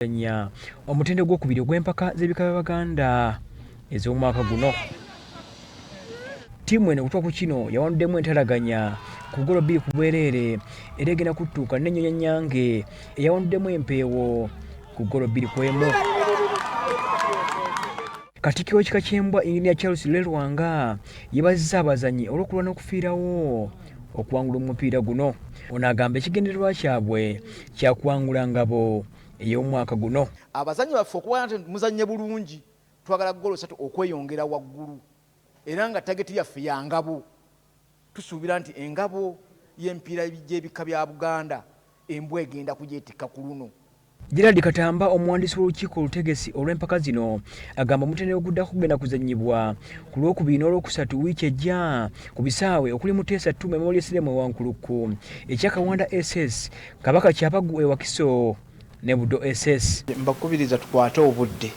Kuzannya omutendera ogwokubiri ogw'empaka z'ebika by'Abaganda ez'omwaka guno. Ttiimu eno okutuuka ku kino yawanduddemu entalaganya ku ggolo 2 ku bwereere era egenda kuttuuka n'Ennyonya Nnyange eyawanduddemu empeewo ku ggolo 2 ku 1. Katikkiro w'ekika ky'Embwa Engineer Charles Lule Lwanga yeebazizza abazannyi olw'okulwana okufiirawo okuwangula omupiira guno. Ono agamba ekigendererwa kyabwe kya kuwangula ngabo ey'omwaka guno. Abazannyi baffe okuba nti muzannye bulungi, twagala ggoolo 3 okweyongera waggulu era nga tageti yaffe ya ngabo. Tusuubira nti engabo y'emipiira gy'ebika bya Buganda Embwa egenda kugyetikka ku luno. Gerald Katamba omuwandiisi w'olukiiko olutegesi olw'empaka zino agamba omutendera oguddako gugenda kuzannyibwa ku Lwokubiri n'Olwokusatu wiiki ejja ku bisaawe okuli Muteesa II Memorial Stadium e Wankuluku, ekya Kawanda SS, Kabaka Kyabaggu e Wakiso ne Budo SS. Mbakubiriza tukwate obudde,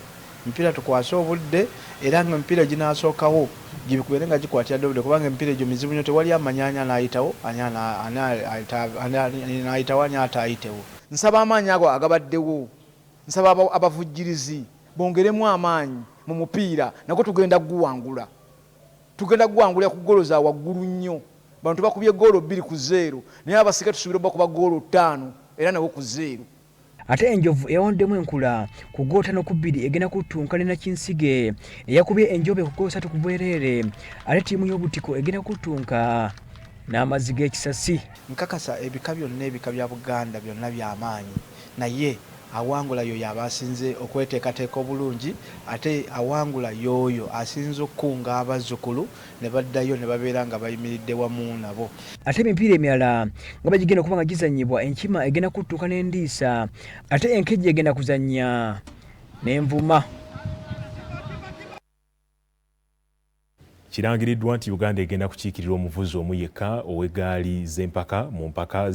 emipiira tukwase obudde era nga emipiira eginaasookawo gibikubeere nga gikwatira dda obudde kubanga emipiira egyo mizibu nnyo, tewali amanyi ani anaayitawo ani anaayitawo ani ataayitewo. Nsaba amaanyi ago agabaddewo, nsaba abavujjirizi bongeremu amaanyi mu mupiira nagwo tugenda kuguwangula. Tugenda kuguwangulira ku ggoolo za waggulu nnyo. Bano tubakubye ggoolo 2 ku zeero naye abasigadde tusuubira obakuba ggoolo 5 era nabo ku zeero. Ate Enjovu eyawanduddemu enkula ku ggoolo 5 ku 2 egenda kuttunka ne Nakinsige eyakubye Enjobe ku ggoolo 3 ku bwereere ate ttiimu y'Obutiko egenda kuttunka n'amazzi g'ekisasi. Nkakasa ebika byonna ebika bya Buganda byonna bya maanyi naye awangula y'oyo aba asinze okweteekateeka obulungi ate awangula y'oyo asinze okukunga abazzukulu ne baddayo ne babeera nga bayimiridde wamu nabo. Ate emipiira emirala nga bwe gigenda okuba nga gizannyibwa, Enkima egenda kuttuka n'Endiisa ate Enkejje egenda kuzannya n'Envuma. Kirangiriddwa nti Uganda egenda kukiikirira omuvuzi omu yekka ow'eggaali z'empaka mu mpaka.